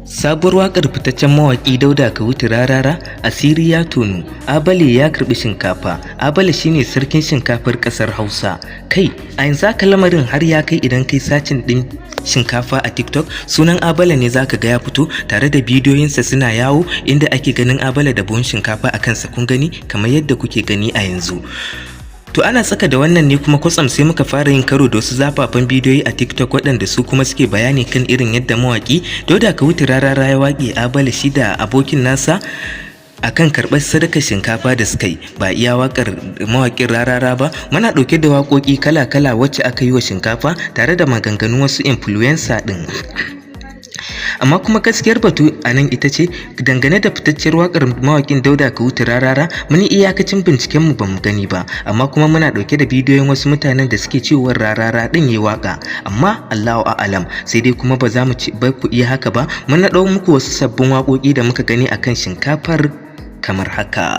Sabuwar waƙar fitaccen mawaƙi Dauda Kahutu Rarara, "Asiri Ya Tonu", Abale ya karɓi shinkafa. Abale shine sarkin shinkafar ƙasar Hausa. Kai, a yanzu haka lamarin har ya kai idan kai searching ɗin shinkafa a TikTok, sunan Abale ne zaka ga ya fito tare da bidiyoyinsa suna yawo, inda ake ganin Abale da buhun shinkafa a kansa. Kun gani kamar yadda kuke gani a yanzu. To, ana tsaka da wannan ne kuma kwatsam sai muka fara yin karo da wasu zafafan bidiyoyi a TikTok, waɗanda su kuma suke bayani kan irin yadda mawaƙi Dauda Kahutu Rarara ya waƙe Abale, shi da abokin nasa, akan karɓar sadakar shinkafa da suka yi. Ba iya waƙar mawaƙin Rarara ba, muna ɗauke da waƙoƙi kala-kala wacce aka yi wa shinkafa tare da maganganun wasu influencer ɗin. Amma kuma gaskiyar batu a nan ita ce, dangane da fitacciyar wakar mawakin Dauda Kahutu Rarara, mun yi iyakacin binciken mu, bamu gani ba. Amma kuma muna dauke da bidiyoyin wasu mutanen da suke cewa Rarara din yayi waka, amma Allahu a'alam. Sai dai kuma ba za mu ci ba ku iya haka ba, mun na muku wasu sabbin waƙoƙi da muka gani akan shinkafar kamar haka.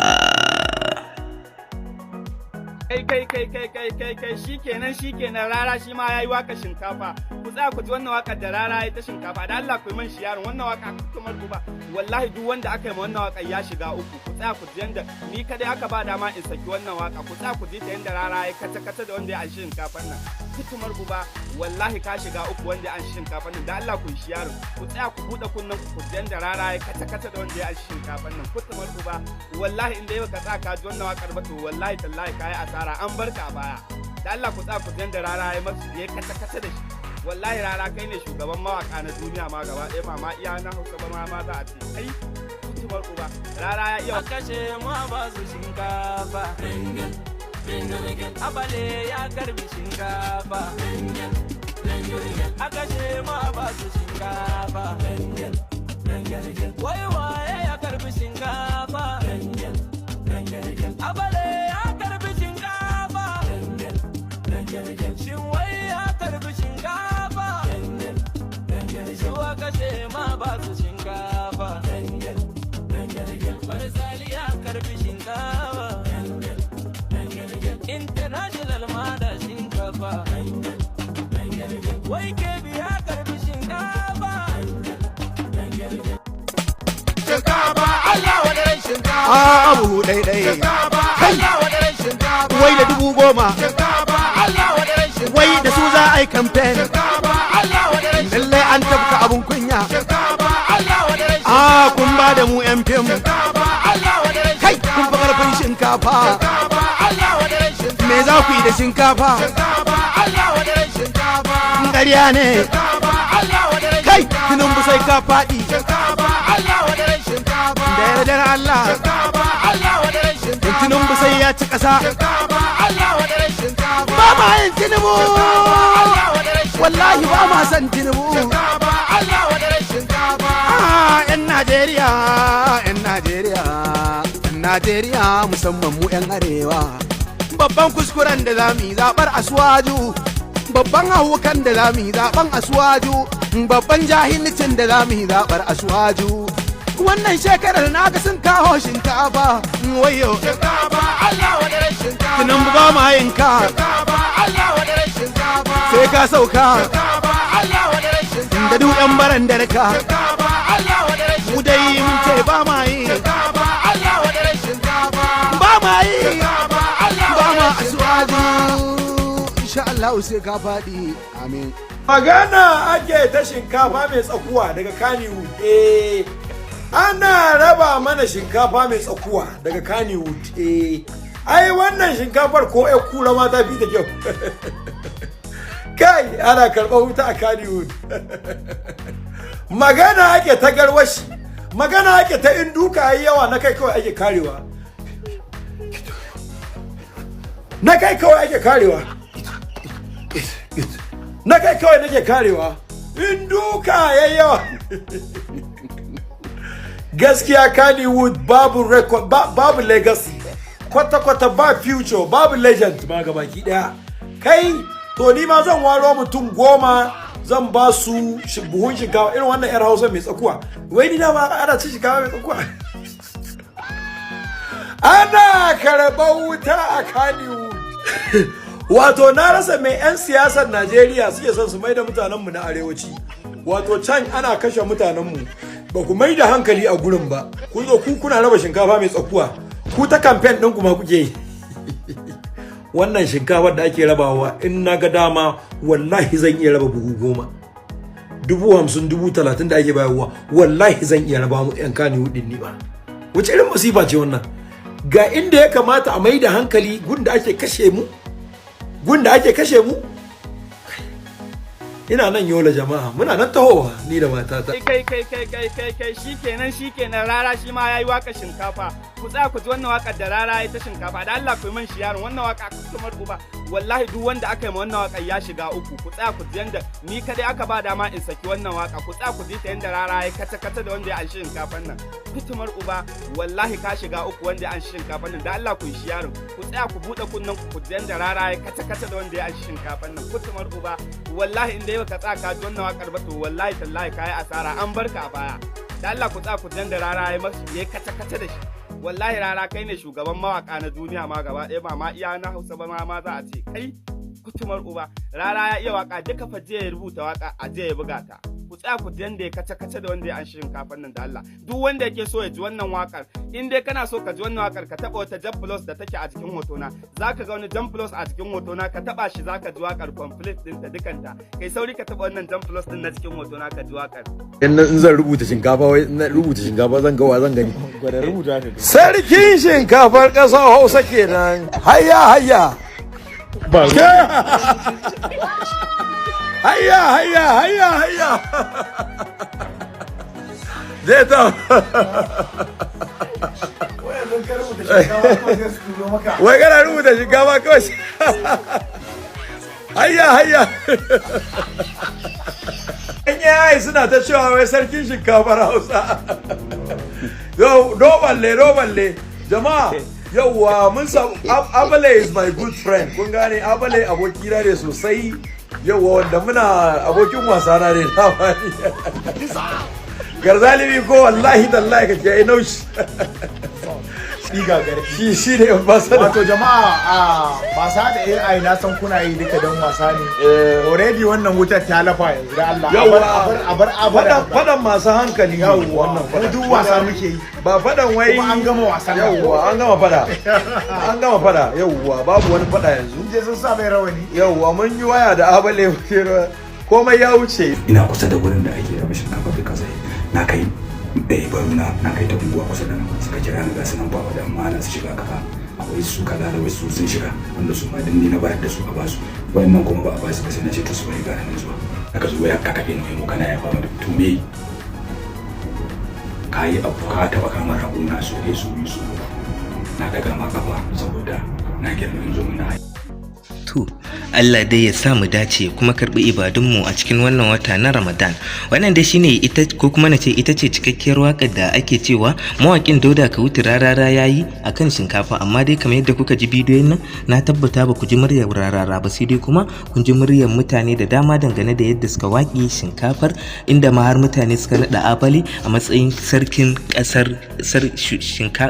Kai kai kai kai kai kai kai, shikenan shikenan, Rara shi ma yayi waka shinkafa. Ku tsaya ku ji wannan wakar da Rara yayi ta shinkafa. Da Allah ku yi man sharing wannan waka kamar ku ba. Wallahi duk wanda aka yi ma wannan waka ya shiga uku. Ku tsaya ku ji yanda ni kadai aka ba dama in saki wannan waka. Ku tsaya ku ji ta yanda Rara yayi kace kace da wanda ya anshi shinkafar nan. Kutumar uba, wallahi ka shiga uku wanda ya anshi shinkafar nan. Da Allah ku yi sharing. Ku tsaya ku bude kunnen ku, ku ji yanda Rara yayi kace kace da wanda ya anshi shinkafar nan. Kutumar uba, wallahi inda yau ka tsaya ka ji wannan wakar ba, to wallahi tallahi kai asara, an barka a baya. Da Allah ku tsaya ku ji yanda Rara ya masu ya kace kace da shi. Wallahi Rara kai ne shugaban mawaka na duniya ma gaba ɗaya, ba ma iya na Hausa ba ma za a ce. Kai, kutumar uba, Rara ya iya. A kashe mu a ba su shinkafa. Abale ya karbi shinkafa. A kashe mu a ba su shinkafa. Wai waye ya karbi shinkafa? Abale ya karbi shinkafa. Shin wai ya karbi shinkafa? Su a kashe ma ba su shinkafa. Barsali ya karbi shinkafa. International ma da shinkafa. Wai Kebi ya karbi shinkafa. Shinkafa, Allah wadaran shinkafa. A buhu ɗai ɗai. Shinkafa, Allah wadaran shinkafa. Wai da 10,000. Shinkafa, Allah wadaran shinkafa. Wai da su za a yi kamfen. Shinkafa, Allah wadaran. Lallai an tafka abun kunya. Shinkafa, Allah wadaran. A kun ba da mu yan fim. Shinkafa, Allah wadaran. Kai, kun fi karfin shinkafa. Shinkafa, Allah wadaran shinkafa. Me za ku yi da shinkafa? Shinkafa, Allah wadaran shinkafa. Ƙarya ne. Shinkafa, Allah wadaran. Kai, Tinubu, sai ka faɗi. Shinkafa, Allah wadaran shinkafa. Da yardar Allah. Shinkafa, Allah wadaran shinkafa. Tinubu sai ya ci ƙasa. Shinkafa, Allah wadaran shinkafa. Ba ma yin Tinubu. Allah wadaran shinkafa. Wallahi ba ma son Tinubu. Shinkafa, Allah wadaran shinkafa. Ah, 'yan Najeriya, 'yan Najeriya, 'yan Najeriya, musamman mu 'yan Arewa. Babban kuskuren da za mu yi, zaɓar Asiwaju. Babban haukan da za mu yi, zaɓen Asiwaju. Babban jahilcin da za mu yi, zaɓar Asiwaju. Wannan shekarar na ga sun kawo shinkafa. Wayo. Shinkafa, Allah wadaran shinkafa. Tinubu, ba ma yin ka. Shinkafa, Allah wadaran shinkafa. Sai ka sauka. Shinkafa, Allah wadaran shinkafa. Da duk 'yan barandar ka. Shinkafa, Allah wadaran. Mu dai mun ce ba ma yi. Shinkafa, Allah wadaran shinkafa. Ba ma yi. Shinkafa, Allah Ba ma wadaran. Asiwaju. Insha Allah sai ka faɗi. Amin. Magana ake ta shinkafa mai tsakuwa daga Kannywood. Eh, ana raba mana shinkafa mai tsakuwa daga Kannywood. Eh, ai wannan shinkafar ko ƴar kura ma ta fi ta kyau. Kai, ana karɓar wuta a Kannywood. Magana ake ta garwashi. Magana ake ta in duka yayi yawa, na kai kawai ake karewa. Na kai kawai ake karewa. Na kai kawai nake karewa in duka yayi yawa. Gaskiya Kannywood babu record ba, babu legacy kwata-kwata, ba future, babu legend ma gabaki daya. Kai, to ni ma zan waro mutum 10, zan ba su buhun shinkafa irin wannan yar Hausa mai tsakuwa. Wai ni dama ana cin shinkafa mai tsakuwa? Ana karɓar wuta a Kannywood. Wato na rasa mai 'yan siyasar Najeriya suke son su mai da mutanenmu na arewaci. Wato can ana kashe mutanenmu, ba ku mai da hankali a gurin ba. Kun zo ku kuna raba shinkafa mai tsakuwa. Ku ta kamfen ɗin kuma kuke yi. Wannan shinkafar da ake rabawa, in na ga dama wallahi zan iya raba buhu 10. 50,000, 30,000 da ake bayarwa, wallahi zan iya raba mu 'yan kani hudin ni ba. Wace irin masifa ce wannan? Ga inda ya kamata a mai da hankali, gun da ake kashe mu, gun da ake kashe mu. Ina nan Yola jama'a, muna nan tahowa ni da matata. Kai kai kai kai kai kai, shikenan shikenan, Rara shi ma yayi waka shinkafa. Ku tsaya ku ji wannan wakar da Rara yayi ta shinkafa. Da Allah ku yi man shi yaron wannan waka, kamar uba. Wallahi duk wanda aka yi ma wannan waka ya shiga uku. Ku tsaya ku ji yanda ni kadai aka ba dama in saki wannan waka. Ku tsaya ku ji ta yanda Rara yayi kata kata da wanda ya anshi shinkafan nan. Kutumar uba, wallahi ka shiga uku wanda ya anshi shinkafan nan. Da Allah ku yi shi yaron. Ku tsaya ku bude kunnen ku, ku ji yanda Rara yayi kata kata da wanda ya anshi shinkafan nan. Kutumar uba, wallahi inda yau ka tsaya ka ji wannan wakar ba, to wallahi tallahi kai asara, an barka a baya. Da Allah ku tsaya ku ji yanda Rara yayi masu yayi kata kata da shi. Wallahi Rara kai ne shugaban mawaka na duniya ma gaba ɗaya, ba ma iya na Hausa ba ma za a ce. Kai, kutumar uba, Rara ya iya waka duka fa. Jiya ya rubuta waka, a jiya ya buga ta. Ku tsaya ku ji yanda ya kace kace da wanda ya anshi shinkafan nan. Da Allah duk wanda yake so ya ji wannan wakar, in dai kana so ka ji wannan wakar, ka taba wata jan plus da take a jikin hotona. Zaka ga wani jan plus a jikin hotona, ka taba shi, zaka ji wakar complete din ta dukanta. Kai sauri ka taba wannan jan plus din na cikin hotona ka ji wakar. In zan rubuta shinkafa, wai in rubuta shinkafa zan ga wa zan gani? Gwada rubuta ka. Sarkin shinkafar ƙasar Hausa kenan. Hayya hayya. Ba. Hayya hayya hayya hayya. Zai ta. Wayannan ka rubuta shinkafa ko sai su turo maka. Wai kana rubuta shinkafa kawai. Hayya hayya. Yan yayi suna ta cewa wai sarkin shinkafar Hausa. Yo, roballe roballe. Jama'a, yauwa mun samu Abale is my good friend. Kun gane, Abale abokina ne sosai. Yauwa, wanda muna abokin wasa na ne dama ni. Garzalimi ko wallahi tallahi kake ai naushi. Diga gari. Shi shi ne ambassador. Wato jama'a, a wasa da AI na san kuna yi duka don wasa ne. Already wannan wutar ta lafa yanzu, da Allah. Yawwa. A bar a bar Fadan fadan masu hankali ne Yawwa. wannan Mu fadan. duk wasa muke yi. Ba fadan wai Kuma an gama wasan nan. Yawwa, an gama fada. An gama fada. Yawwa, babu wani fada yanzu. Sun je sun sa mai rawani. Yawwa, mun yi waya da Abale, komai ya wuce. Ina kusa da wurin da ake raba shinkafa da kasai, na kai ɗaya baruna, na kai ta unguwa kusa da nan, suka kira ni, ga su nan ba da amma ana su shiga kaza, akwai su kaza da wasu sun shiga, wanda su ma ni na bayar da su a basu, wayannan kuma ba a basu ba. Sai na ce to su bari, ga nan zuwa. Aka zo ya ka kafe ni mu kana ya fama da to me ka yi abu, ka taɓa kama raguna su ɗaya, su biyu, su uku, na daga ma kafa saboda na girma yanzu muna To, Allah dai ya sa mu dace kuma karbi ibadunmu a cikin wannan wata na Ramadan. Wannan dai shine ita, ko kuma na ce ita ce cikakkiyar waƙar da ake cewa mawaƙin Dauda Kahutu Rarara yayi akan shinkafa. Amma dai kamar yadda kuka ji bidiyon nan, na tabbata ba ku ji muryar Rarara ba, sai dai kuma kun ji muryar mutane da dama dangane da yadda suka waƙe shinkafar, inda ma har mutane suka naɗa Abale a matsayin sarkin ƙasar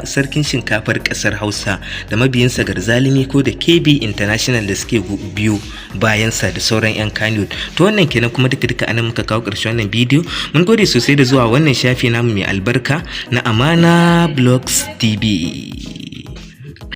sarkin shinkafar ƙasar Hausa, da mabiyinsa Garzalimi ko da KB International da suke biyu bayansa, da sauran 'yan Kannywood. To wannan kenan. Kuma duka duka anan muka kawo ƙarshen wannan bidiyo. Mun gode sosai da zuwa wannan shafi namu mai albarka na Amana Blogs TV.